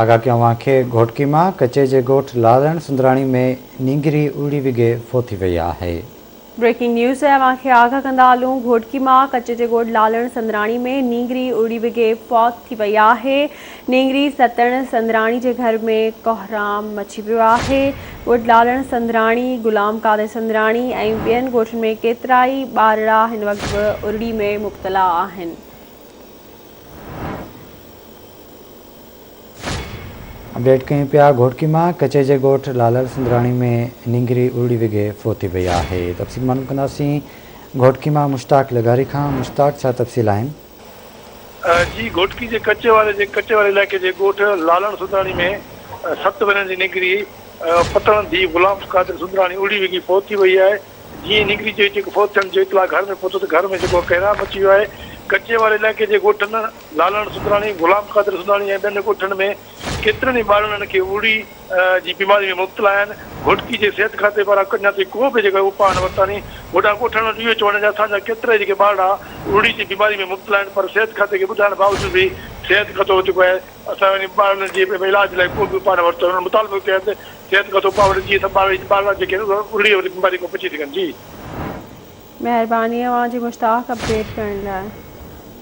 آگاهه ڪيون اوهان کي گهوٽڪي مان ڪچي جي ڳوٺ لالڻ سندراڻي ۾ نينگري اڙي وگهي فوت ٿي وئي آهي. بريڪنگ نيوز اوهان کي آگاهه ڪندا هلون گهوٽڪي مان ڪچي جي ڳوٺ لالڻ سندراڻي ۾ نينگري اڙي وگهي فوت ٿي وئي آهي نينگري ستڻ سندراڻي جي گهر ۾ ڪهرام مچي ويو آهي ڳوٺ لالڻ سندراڻي غلام قادر سندراڻي ۽ ٻين ڳوٺن ۾ ڪيترائي ٻارڙا هن وقت به ارڙي ۾ مبتلا آهن. اپڊيٽ ڪيون پيا گهوٽڪي مان ڪچي جي ڳوٺ لالل سندراڻي ۾ نينگري ارڙي وگهي فوت ٿي وئي آهي تفصيل معلوم ڪنداسين گهوٽڪي مان مشتاق لغاري کان مشتاق ڇا تفصيل آهن. جي گهوٽڪي جي ڪچي واري جي ڪچي واري علائقي جي ڳوٺ لالڻ سندراڻي ۾ ست ورهين جي نينگري پتڻ ڌيء غلام قادر سندراڻي ارڙي وگهي فوت ٿي وئي آهي جيئن ئي نينگري جو جيڪو فوت ٿيڻ جو اطلاع گهر ۾ پهتو ته گهر ۾ جيڪو ڪهرام مچي ويو آهي ڪچي واري علائقي جي ڳوٺن لالڻ سندراڻي، غلام قادر سندراڻي ۽ ٻين ڳوٺن ۾ ڪيترن ئي ٻارڙن کي اڙي جي بيماري ۾ مبتلا آهن، گهوٽڪي جي صحت کاتي پاران اڃا تائين ڪو به جيڪو اپاء نه ورتا ني، هوڏانهن ڳوٺاڻن جو اهو چوڻ آهي ته اسان جا ڪيترائي جيڪي ٻارڙا اڙي جي بيماري ۾ مبتلا آهن پر صحت کاتي کي ٻڌائڻ باوجود به صحت کاتو جيڪو آهي اسان جي ٻارڙن جي علاج لاء ڪو به اپاء نه ورتو آهي، انهن مطالبو ڪيو آهي ته صحت کاتو اپاء وٺي جيئن سڀ ٻارڙا جيڪي آهن اڙي واري بيماري کان بچي سگهن جي. مهرباني اوهان جي مشتاق اپڊيٽ ڪرڻ لاء.